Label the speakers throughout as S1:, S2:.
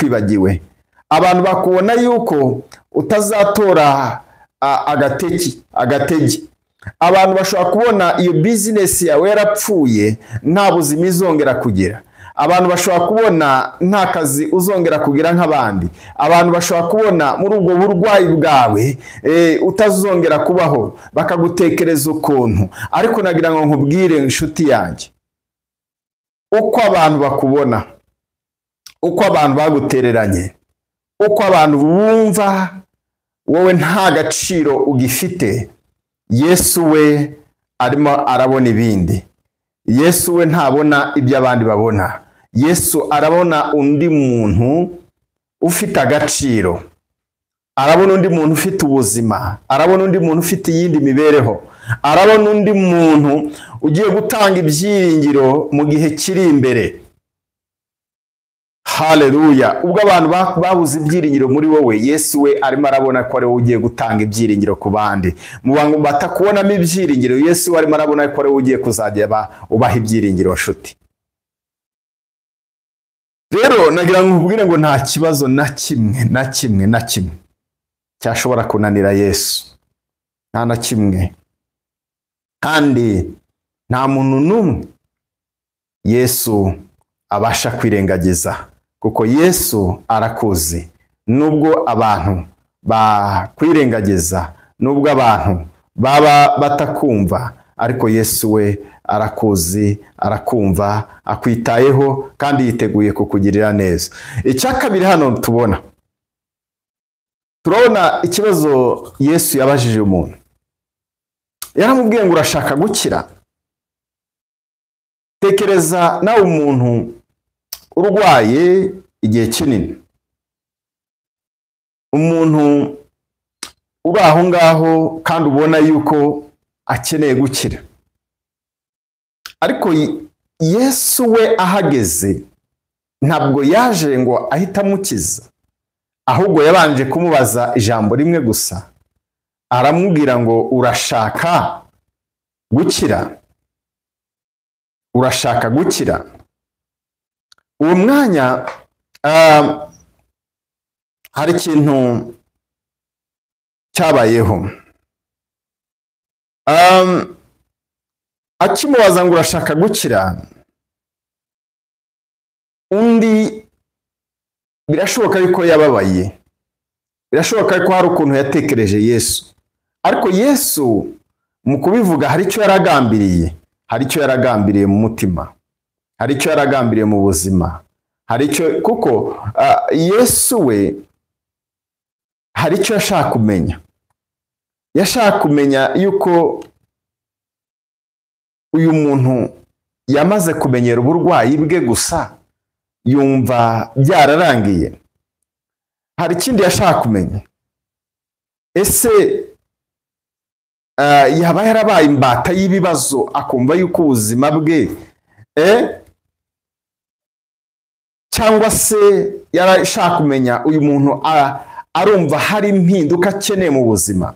S1: barakwibagiwe, abantu bakubona yuko utazatora agatege, abantu bashobora kubona iyo bizinesi yawe yarapfuye, nta buzima izongera kugira, abantu bashobora kubona nta kazi uzongera kugira nk'abandi, abantu bashobora kubona muri ubwo burwayi bwawe utazongera kubaho, bakagutekereza ukuntu. Ariko nagira ngo nkubwire inshuti yanjye, uko abantu bakubona, uko abantu bagutereranye, uko abantu bumva wowe nta gaciro ugifite, Yesu we arimo arabona ibindi. Yesu we ntabona ibyo abandi babona. Yesu arabona undi muntu ufite agaciro, arabona undi muntu ufite ubuzima, arabona undi muntu ufite iyindi mibereho, arabona undi muntu ugiye gutanga ibyiringiro mu gihe kiri imbere. Haleluya! Ubwo abantu babuze ibyiringiro muri wowe, Yesu we arimo arabona ko ari wowe ugiye gutanga ibyiringiro ku bandi. Mu bantu batakubonamo ibyiringiro, Yesu we arimo arabona ko ari wowe ugiye kuzajya ubaha ibyiringiro nshuti. Rero nagira ngo nkubwire ngo nta kibazo na kimwe na kimwe na kimwe cyashobora kunanira Yesu, nta na kimwe. Kandi nta muntu n'umwe Yesu abasha kwirengagiza, kuko Yesu arakuzi. Nubwo abantu bakwirengagiza, nubwo abantu baba batakumva, ariko Yesu we arakuzi, arakumva, akwitayeho kandi yiteguye kukugirira neza. Icya kabiri hano turabona ikibazo Yesu yabajije umuntu. Yaramubwiye ngo urashaka gukira? Tekereza nawe umuntu urwaye igihe kinini, umuntu uri aho ngaho kandi ubona yuko akeneye gukira, ariko Yesu we ahageze ntabwo yaje ngo ahite amukiza, ahubwo yabanje kumubaza ijambo rimwe gusa, aramubwira ngo urashaka gukira? Urashaka gukira? Uwo mwanya hari ikintu cyabayeho. Akimubaza ngo urashaka gukira, undi birashoboka yuko yababaye, birashoboka yuko hari ukuntu yatekereje Yesu, ariko Yesu mu kubivuga hari icyo yaragambiriye, hari icyo yaragambiriye mu mutima, hari icyo yaragambiriye mu buzima, hari icyo, kuko Yesu we hari icyo yashaka kumenya. Yashaka kumenya yuko uyu muntu yamaze kumenyera uburwayi bwe gusa, yumva byararangiye. Hari ikindi yashaka kumenya, ese yaba yarabaye imbata y'ibibazo akumva yuko ubuzima bwe cyangwa se yarashaka kumenya uyu muntu arumva hari impinduka akeneye mu buzima.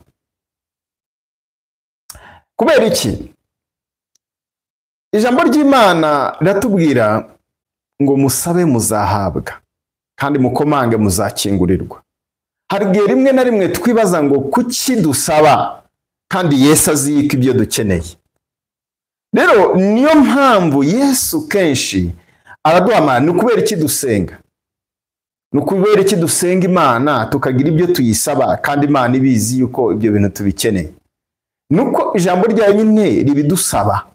S1: Kubera iki? Ijambo ry'Imana riratubwira ngo musabe muzahabwa, kandi mukomange muzakingurirwa. Hari igihe rimwe na rimwe twibaza ngo kuki dusaba kandi Yesu azi yuko ibyo dukeneye. Rero niyo mpamvu Yesu kenshi araduhamagara. Ni ukubera iki dusenga? Ni ukubera iki dusenga Imana tukagira ibyo tuyisaba kandi Imana ibizi yuko ibyo bintu tubikeneye? Nuko ijambo ryayo nyine ribidusaba.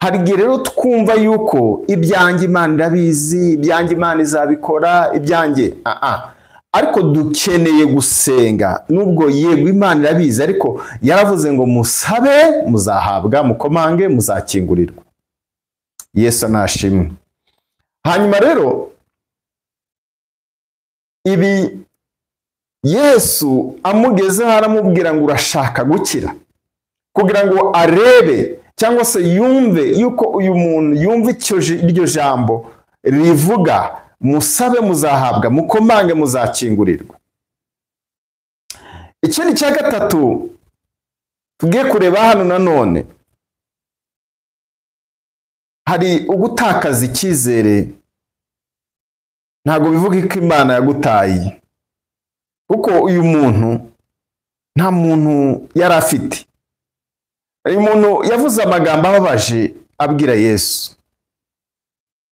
S1: Hari igihe rero twumva yuko ibyanjye Imana irabizi, ibyanjye Imana izabikora, ibyanjye ariko dukeneye gusenga. Nubwo yego Imana irabizi, ariko yaravuze ngo musabe muzahabwa, mukomange muzakingurirwa. Yesu nashimwe. Hanyuma rero ibi Yesu amugezeho aramubwira ngo urashaka gukira, kugira ngo arebe cyangwa se yumve yuko uyu muntu yumva iryo jambo rivuga musabe muzahabwa, mukomange muzakingurirwa. Ikindi cya gatatu tugiye kureba hano nanone, hari ugutakaza icyizere ntabwo bivuga ko Imana yagutaye, kuko uyu muntu nta muntu yari afite. Uyu muntu yavuze amagambo ababaje abwira Yesu,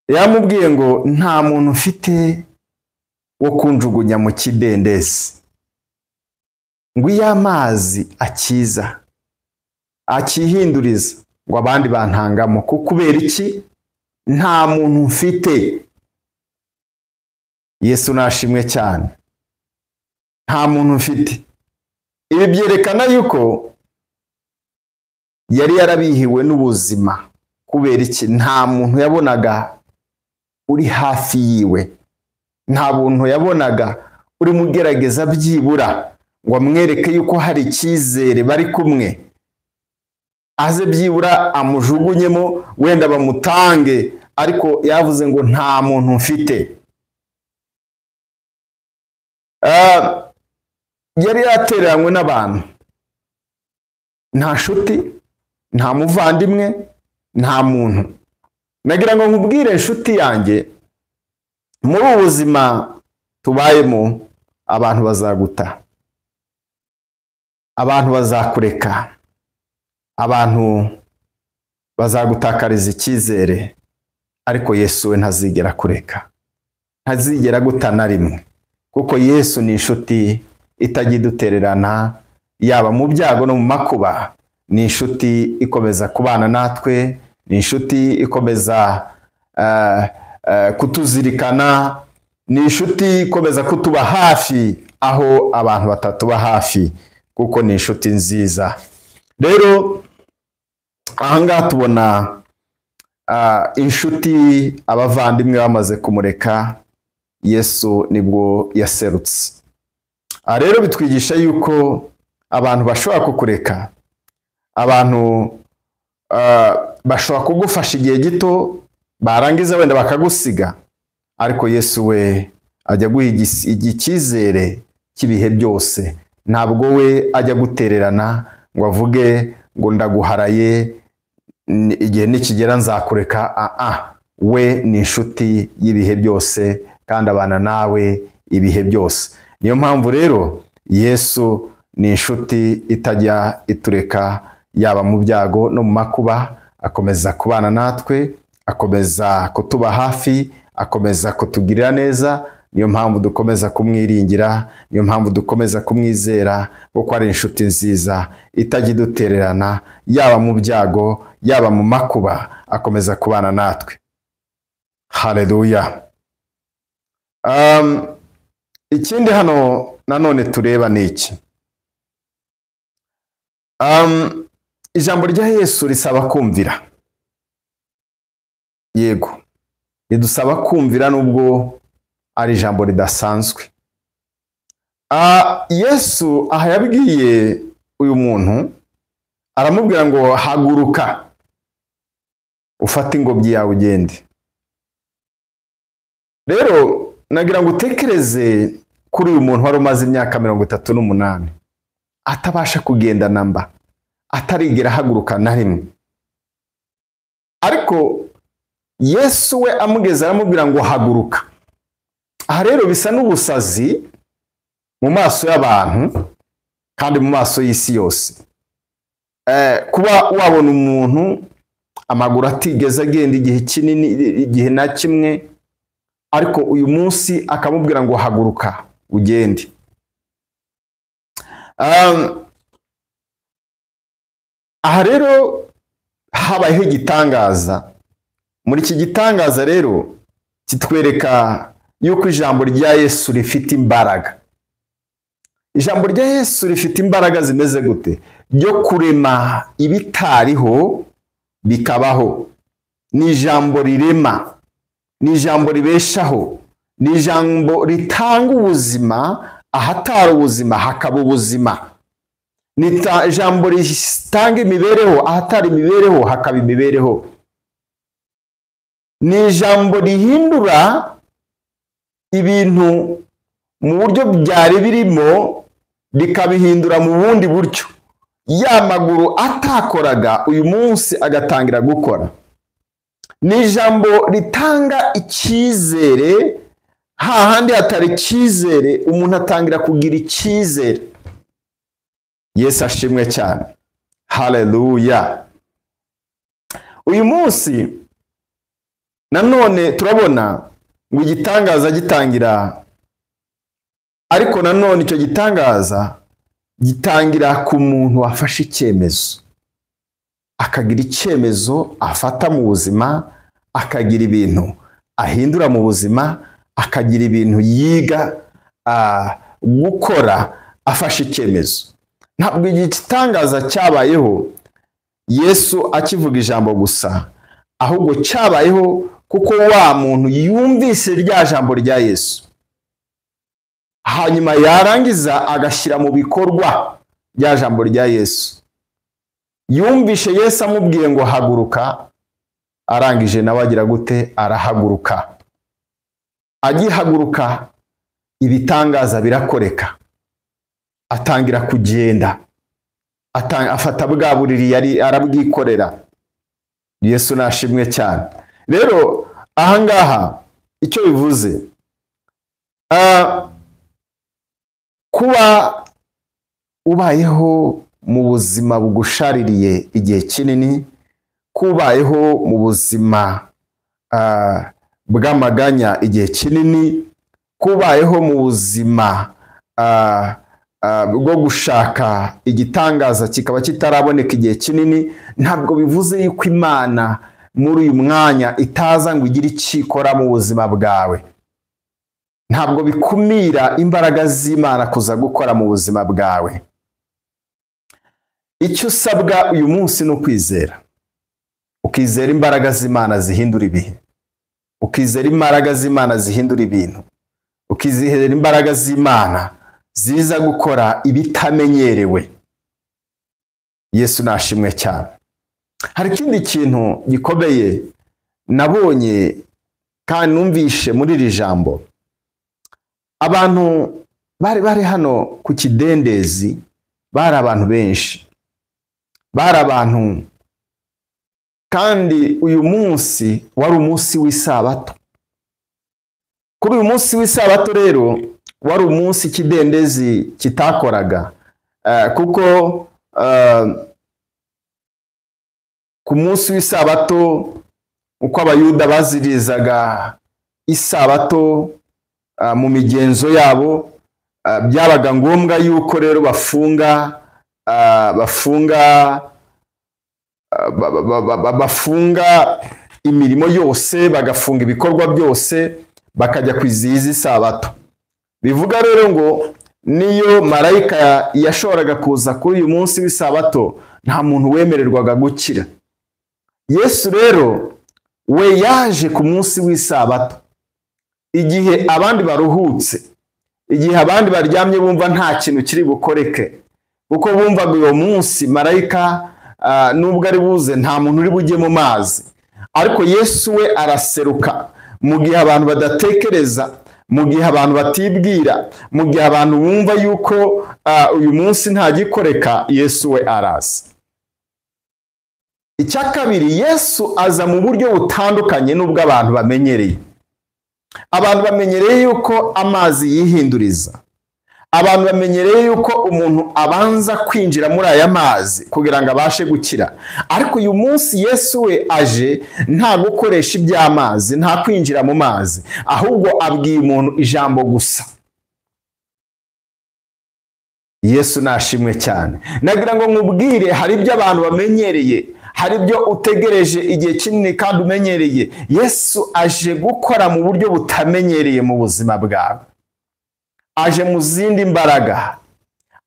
S1: yamubwiye ngo nta muntu mfite wo kunjugunya mu kidendezi, ngo iyo amazi akiza akihinduriza ngo abandi bantangamo, kuko kubera iki? Nta muntu mfite. Yesu nashimwe cyane, nta muntu mfite. Ibi byerekana yuko yari yarabihiwe n'ubuzima. Kubera iki? Nta muntu yabonaga uri hafi yiwe, nta buntu yabonaga uri mugerageza byibura ngo amwereke yuko hari icyizere bari kumwe, aze byibura amujugunyemo wenda bamutange, ariko yavuze ngo nta muntu mfite. Yari yatereranywe n'abantu, nta nshuti, nta muvandimwe, nta muntu. Nagira ngo nkubwire inshuti yanjye, muri ubu buzima tubayemo abantu bazaguta, abantu bazakureka, abantu bazagutakariza icyizere, ariko Yesu we ntazigera kureka, ntazigera guta na rimwe, kuko Yesu ni inshuti itajya idutererana, yaba mu byago no mu makuba. Ni inshuti ikomeza kubana natwe, ni inshuti ikomeza kutuzirikana, ni inshuti ikomeza kutuba hafi aho abantu batatuba hafi, kuko ni inshuti nziza. Rero ahangaha tubona inshuti, abavandimwe bamaze kumureka, Yesu nibwo yaserutse. Rero bitwigisha yuko abantu bashobora kukureka, abantu bashobora kugufasha igihe gito, barangiza wenda bakagusiga, ariko Yesu we ajya guha icyizere cy'ibihe byose. Ntabwo we ajya gutererana ngo avuge ngo ndaguharaye, igihe nikigera nzakureka. We ni inshuti y'ibihe byose kandi abana nawe ibihe byose. Niyo mpamvu rero Yesu ni inshuti itajya itureka, yaba mu byago no mu makuba, akomeza kubana natwe, akomeza kutuba hafi, akomeza kutugirira neza. Niyo mpamvu dukomeza kumwiringira, niyo mpamvu dukomeza kumwizera, kuko ari inshuti nziza itajya idutererana, yaba mu byago, yaba mu makuba, akomeza kubana natwe. Haleluya. Ikindi hano nanone tureba ni iki? Ijambo rya Yesu risaba kumvira. Yego, ridusaba kumvira nubwo ari ijambo ridasanzwe. Yesu aha yabwiye uyu muntu, aramubwira ngo haguruka ufate ingobyi yawe ugende. Rero nagira ngo utekereze kuri uyu muntu wari umaze imyaka 38 atabasha kugenda namba, atarigera ahaguruka na rimwe, ariko Yesu we amugeza aramubwira ngo haguruka. Aha rero bisa n'ubusazi mu maso y'abantu kandi mu maso y'isi yose. Kuba wabona umuntu amaguru atigeze agenda igihe kinini, igihe na kimwe, ariko uyu munsi akamubwira ngo haguruka ugende. Aha rero habayeho igitangaza. Muri iki gitangaza rero kitwereka yuko ijambo rya Yesu rifite imbaraga. Ijambo rya Yesu rifite imbaraga zimeze gute? Ryo kurema ibitariho bikabaho. Ni ijambo rirema, ni ijambo ribeshaho, ni ijambo ritanga ubuzima ahatari ubuzima hakaba ubuzima. Ni ijambo ritanga imibereho ahatari imibereho hakaba imibereho. Ni ijambo rihindura ibintu mu buryo byari birimo rikabihindura mu bundi buryo. Ya maguru atakoraga uyu munsi agatangira gukora. Ni ijambo ritanga icyizere Hahandi hatari icyizere, umuntu atangira kugira icyizere. Yesu ashimwe cyane. Haleluya. Uyu munsi nanone turabona ngo igitangaza gitangira, ariko nanone icyo gitangaza gitangira ku muntu wafashe icyemezo, akagira icyemezo afata mu buzima, akagira ibintu ahindura mu buzima, akagira ibintu yiga gukora afashe icyemezo. Ntabwo igitangaza cyabayeho Yesu akivuga ijambo gusa, ahubwo cyabayeho kuko wa muntu yumvise rya jambo rya Yesu, hanyuma yarangiza agashyira mu bikorwa rya jambo rya Yesu. Yumvishe Yesu amubwiye ngo haguruka, arangije nawe agira gute? Arahaguruka. Agihaguruka ibitangaza birakoreka, atangira kugenda, afata bwa buriri yari arabwikorera. Yesu nashimwe cyane. Rero ahangaha icyo bivuze, kuba ubayeho mu buzima bugushaririye igihe kinini, kubayeho mu buzima bw'amaganya igihe kinini, kubayeho mu buzima bwo gushaka igitangaza kikaba kitaraboneka igihe kinini, ntabwo bivuze yuko Imana muri uyu mwanya itaza ngo igire icyo ikora mu buzima bwawe. Ntabwo bikumira imbaraga z'Imana kuza gukora mu buzima bwawe. Icyo usabwa uyu munsi ni ukwizera. Ukizera imbaraga z'Imana zihindura ibihe, ukizera imbaraga z'Imana zihindura ibintu, ukizera imbaraga z'Imana ziza gukora ibitamenyerewe. Yesu nashimwe cyane. Hari ikindi kintu gikomeye nabonye kandi numvishe muri iri jambo. Abantu bari hano ku kidendezi bari abantu benshi, bari abantu, kandi uyu munsi wari umunsi w'isabato. Kuri uyu munsi w'isabato rero wari umunsi ikidendezi kitakoraga, kuko ku munsi w'isabato uko abayuda bazirizaga isabato mu migenzo yabo, byabaga ngombwa yuko rero bafunga bafunga imirimo yose, bagafunga ibikorwa byose, bakajya kwizihiza isabato. Bivuga rero ngo niyo marayika yashoboraga kuza kuri uyu munsi w'isabato, nta muntu wemererwaga gukira. Yesu rero we yaje ku munsi w'isabato, igihe abandi baruhutse, igihe abandi baryamye bumva nta kintu kiri bukoreke, kuko bumvaga uwo munsi marayika nubwo ari buze nta muntu uri bujye mu mazi. Ariko Yesu we araseruka mu gihe abantu badatekereza, mu gihe abantu batibwira, mu gihe abantu bumva yuko uyu munsi nta gikoreka, Yesu we araza. Icya kabiri, Yesu aza mu buryo butandukanye n'ubwo abantu bamenyereye. Abantu bamenyereye yuko amazi yihinduriza, abantu bamenyereye yuko umuntu abanza kwinjira muri aya mazi kugira ngo abashe gukira. Ariko uyu munsi Yesu we aje nta gukoresha iby'amazi, nta kwinjira mu mazi, ahubwo abwiye umuntu ijambo gusa. Yesu nashimwe cyane. Nagira ngo nkubwire, hari ibyo abantu bamenyereye, hari ibyo utegereje igihe kinini kandi umenyereye. Yesu aje gukora mu buryo butamenyereye mu buzima bwawe. Aje mu zindi mbaraga,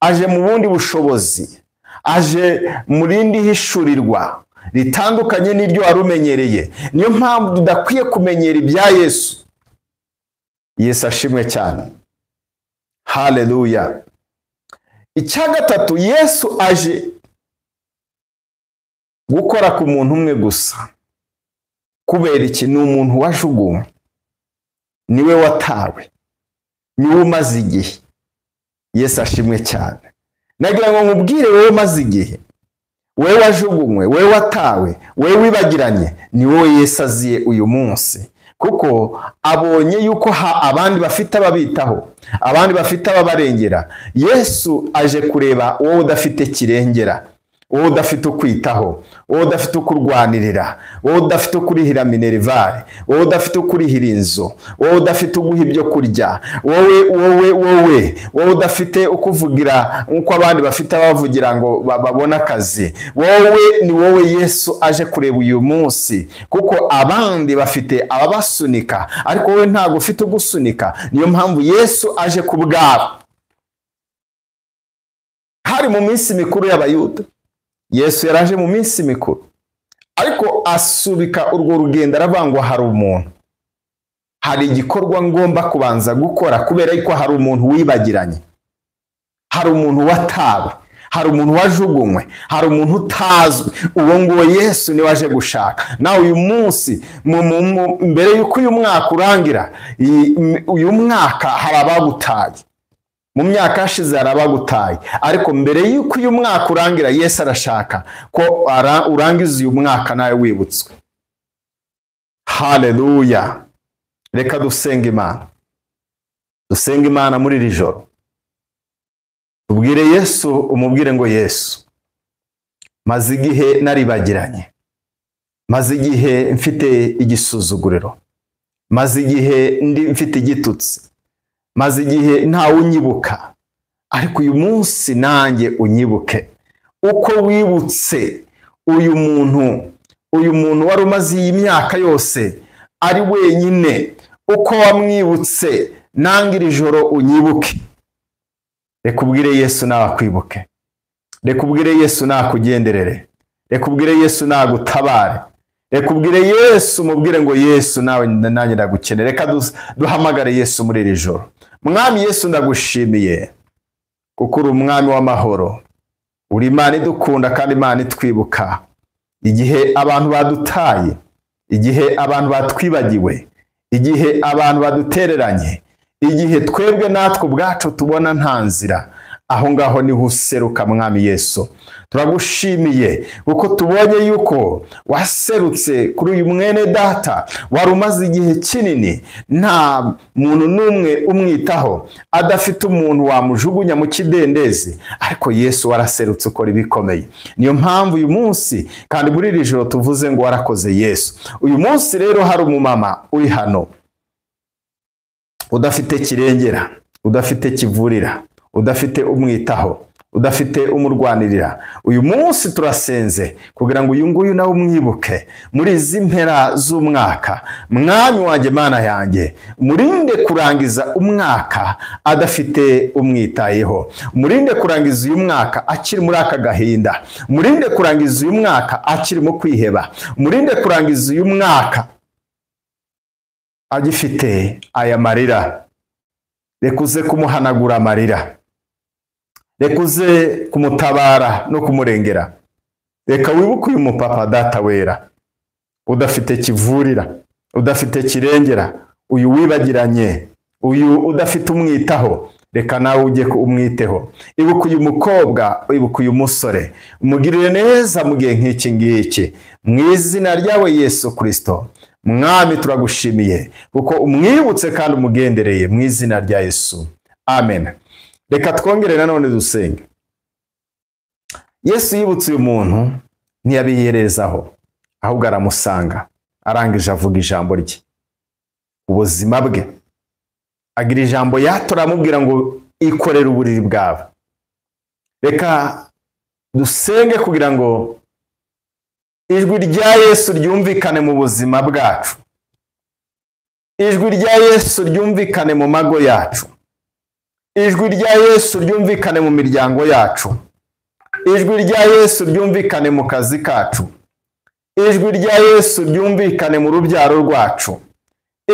S1: aje mu bundi bushobozi, aje mu rindi hishurirwa ritandukanye n'iryo wari umenyereye. Niyo mpamvu tudakwiye kumenyera ibya Yesu. Yesu ashimwe cyane. Haleluya. Icya gatatu, Yesu aje gukora ku muntu umwe gusa. Kubera iki? Ni umuntu wajugunywe, niwe watawe, niwe umaze igihe. Yesu ashimwe cyane. Nagira ngo nkubwire, wowe umaze igihe, wowe wajugunywe, wowe watawe, wowe wibagiranye, ni wowe Yesu aziye uyu munsi Kuko abonye yuko abandi bafite ababitaho, abandi bafite ababarengera. Yesu aje kureba wowe udafite kirengera, wowe udafite ukwitaho, wowe udafite ukurwanirira, wowe udafite ukurihira minerivare, wowe udafite ukurihira inzu, wowe udafite uguha ibyo kurya, wowe udafite ukuvugira nk'uko abandi bafite abavugira ngo babone akazi. Wowe ni wowe Yesu aje kureba uyu munsi, kuko abandi bafite ababasunika, ariko wowe ntabwo ufite ugusunika. Niyo mpamvu Yesu aje ku bwabo. Hari mu minsi mikuru y'Abayuda, Yesu yaraje mu minsi mikuru, ariko asubika urwo rugendo aravuga ngo hari umuntu, hari igikorwa ngomba kubanza gukora, kubera yuko hari umuntu wibagiranye, hari umuntu watawe, hari umuntu wajugunywe, hari umuntu utazwi. Uwo nguwo Yesu niwe aje gushaka. Nawe uyu munsi, mbere yuko uyu mwaka urangira, uyu mwaka hari abagutaye, mu myaka yashize hari abagutaye, ariko mbere yuko uyu mwaka urangira, Yesu arashaka ko urangiza uyu mwaka nawe wibutswe. Haleluya! Reka dusenge Imana, dusenge Imana muri iri joro. Ubwire Yesu, umubwire ngo Yesu, maze igihe naribagiranye, maze igihe mfite igisuzuguriro, maze igihe ndi mfite igitutsi, maze igihe ntawe unyibuka, ariko uyu munsi nanjye unyibuke. Uko wibutse uyu muntu wari umaze iyi myaka yose ari wenyine, uko wamwibutse nange iri joro unyibuke. Reka ubwire Yesu nawe akwibuke, reka ubwire Yesu nakugenderere, reka ubwire Yesu nagutabare, reka ubwire Yesu, umubwire ngo Yesu nawe nanjye ndagukeneye. Reka duhamagare Yesu muri iri joro. Mwami Yesu, ndagushimiye kuko uri umwami w'amahoro, uri Imana idukunda kandi Imana itwibuka. Igihe abantu badutaye, igihe abantu batwibagiwe, igihe abantu badutereranye, igihe twebwe natwe ubwacu tubona nta nzira, aho ngaho niho useruka Mwami Yesu. Turagushimiye kuko tubonye yuko waserutse kuri uyu mwene data wari umaze igihe kinini nta muntu n'umwe umwitaho, adafite umuntu wamujugunya mu kidendezi, ariko Yesu waraserutse ukora ibikomeye. Niyo mpamvu uyu munsi kandi muri iri joro tuvuze ngo warakoze Yesu. Uyu munsi rero hari umumama uri hano udafite kirengera, udafite kivurira, udafite umwitaho, udafite umurwanirira. Uyu munsi turasenze kugira ngo uyu nguyu nawe umwibuke muri izi mpera z'umwaka. Mwami wanjye, Mana yanjye, murinde kurangiza umwaka adafite umwitayeho, murinde kurangiza uyu mwaka akiri muri aka gahinda, murinde kurangiza uyu mwaka akiri mu kwiheba, murinde kurangiza uyu mwaka agifite aya marira. Reka uze kumuhanagura amarira, reka uze kumutabara no kumurengera. Reka wibuke uyu mupapa data wera udafite kivurira, udafite kirengera, uyu wibagiranye, uyu udafite umwitaho, reka nawe ujye umwiteho. Ibuka uyu mukobwa, ibuka uyu musore, umugirire neza mu gihe nk'iki ngiki, mu izina ryawe Yesu Kristo. Mwami turagushimiye kuko umwibutse kandi umugendereye, mu izina rya Yesu, amen. Reka twongere nanone dusenge. Yesu yibutse uyu muntu ntiyabiherezaho, ahubwo aramusanga, arangije avuga ijambo rye, ubuzima bwe. Agira ijambo yatora amubwira ngo ikorere uburiri bwawe. Reka dusenge kugira ngo ijwi rya Yesu ryumvikane mu buzima bwacu, ijwi rya Yesu ryumvikane mu mago yacu, ijwi rya Yesu ryumvikane mu miryango yacu, ijwi rya Yesu ryumvikane mu kazi kacu, ijwi rya Yesu ryumvikane mu rubyaro rwacu,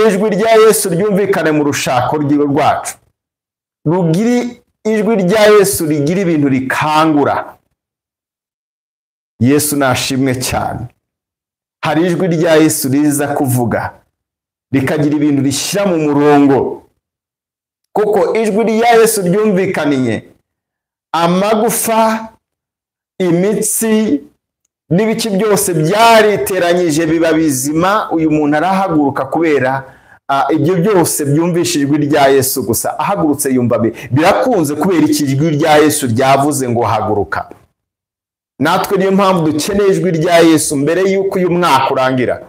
S1: ijwi rya Yesu ryumvikane mu rushako rwacu. Rugiri ijwi rya Yesu rigira ibintu rikangura. Yesu nashimwe cyane. Hari ijwi rya Yesu riza kuvuga rikagira ibintu rishyira mu murongo, kuko ijwi rya Yesu ryumvikaniye amagufa, imitsi n'ibiki byose byariteranyije biba bizima. Uyu muntu arahaguruka kubera ibyo byose byumvishe ijwi rya Yesu gusa. Ahagurutse yumva birakunze kubera iki ijwi rya Yesu ryavuze ngo haguruka. Natwe niyo mpamvu dukeneye ijwi rya Yesu mbere y'uko uyu mwaka urangira.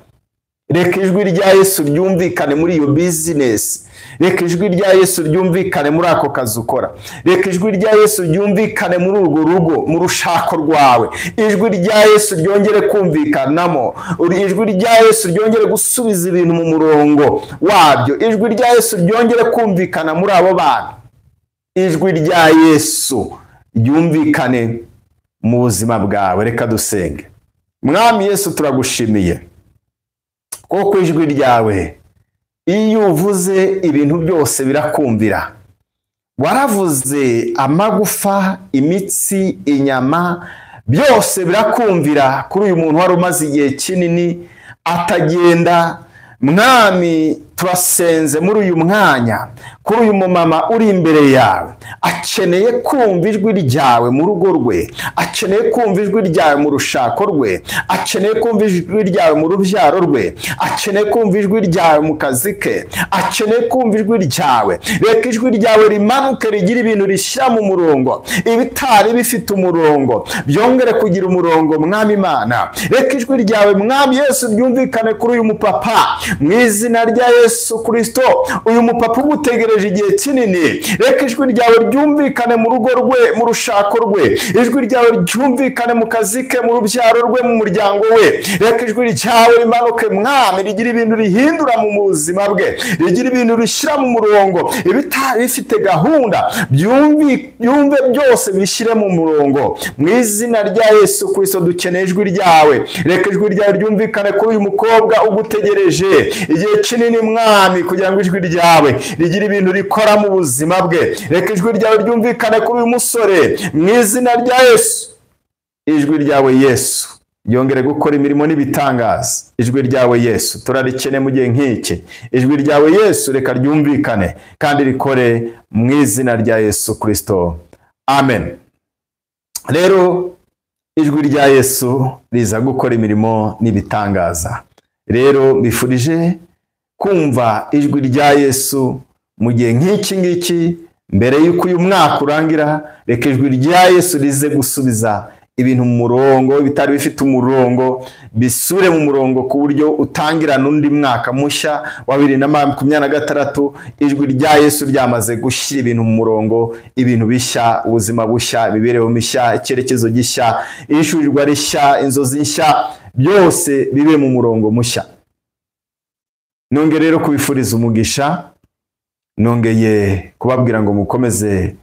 S1: Reka ijwi rya Yesu ryumvikane muri iyo business. Reka ijwi rya Yesu ryumvikane muri ako kazi ukora. Reka ijwi rya Yesu ryumvikane muri urwo rugo, mu rushako rwawe. Ijwi rya Yesu ryongere kumvikanamo. Ijwi rya Yesu ryongere gusubiza ibintu mu murongo wabyo. Ijwi rya Yesu ryongere kumvikana muri abo bana. Ijwi rya Yesu ryumvikane mu buzima bwawe. Reka dusenge. Mwami Yesu, turagushimiye kuko ijwi ryawe iyo uvuze ibintu byose birakumvira. Waravuze amagufa, imitsi, inyama, byose birakumvira kuri uyu muntu wari umaze igihe kinini atagenda. Mwami, turasenze muri uyu mwanya kuri uyu mumama uri imbere yawe, akeneye kumva ijwi ryawe mu rugo rwe, akeneye kumva ijwi ryawe mu rushako rwe, akeneye kumva ijwi ryawe mu rubyaro rwe, akeneye kumva ijwi ryawe mu kazi ke, akeneye kumva ijwi ryawe. Reka ijwi ryawe rimanuke rigire ibintu rishyira mu murongo, ibitari bifite umurongo byongere kugira umurongo. Mwami Imana, reka ijwi ryawe Mwami Yesu ryumvikane kuri uyu mupapa mu izina rya Yesu Kristo. Uyu mupapa ugutegereje igihe kinini, reka ijwi ryawe ryumvikane mu rugo rwe, mu rushako rwe. Ijwi ryawe ryumvikane mu kazi ke, mu rubyaro rwe, mu muryango we. Reka ijwi ryawe rimanuke Mwami, rigira ibintu rihindura mu buzima bwe, rigira ibintu rishyira mu murongo, ibitari bifite gahunda byumve byose bishyire mu murongo. Mu izina rya Yesu Kristo dukeneye ijwi ryawe. Reka ijwi ryawe ryumvikane kuri uyu mukobwa ugutegereje igihe kinini Mwami, kugira ngo ijwi ryawe rigire ibintu rikora mu buzima bwe. Reka ijwi ryawe ryumvikane kuri uyu musore mu izina rya Yesu. Ijwi ryawe Yesu ryongere gukora imirimo n'ibitangaza. Ijwi ryawe Yesu turarikene mu gihe nk'iki. Ijwi ryawe Yesu reka ryumvikane kandi rikore mu izina rya Yesu Kristo, amen. Rero ijwi rya Yesu riza gukora imirimo n'ibitangaza. Rero mbifurije kumva ijwi rya Yesu mu gihe nk'iki ngiki, mbere y'uko uyu mwaka urangira. Reka ijwi rya Yesu rize gusubiza ibintu mu murongo, bitari bifite umurongo bisure mu murongo, ku buryo utangirana undi mwaka mushya wa 2026 ijwi rya Yesu ryamaze gushyira ibintu mu murongo, ibintu bishya, ubuzima bushya, imibereho mishya, icyerekezo gishya, ishurirwa rishya, inzozi nshya, byose bibe mu murongo mushya. Nongeye rero kubifuriza umugisha, nongeye kubabwira ngo mukomeze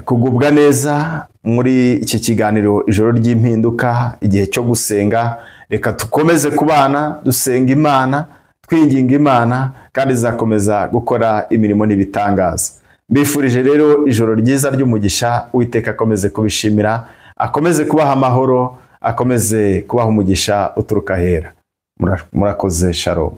S1: kugubwa neza muri iki kiganiro ijoro ry'impinduka, igihe cyo gusenga. Reka dukomeze kubana dusenga Imana, twinginga Imana, kandi izakomeza gukora imirimo n'ibitangaza. Mbifurije rero ijoro ryiza ry'umugisha. Uwiteka akomeze kubishimira, akomeze kubaha amahoro, akomeze kubaha umugisha uturuka ahera. Murakoze. Shalom.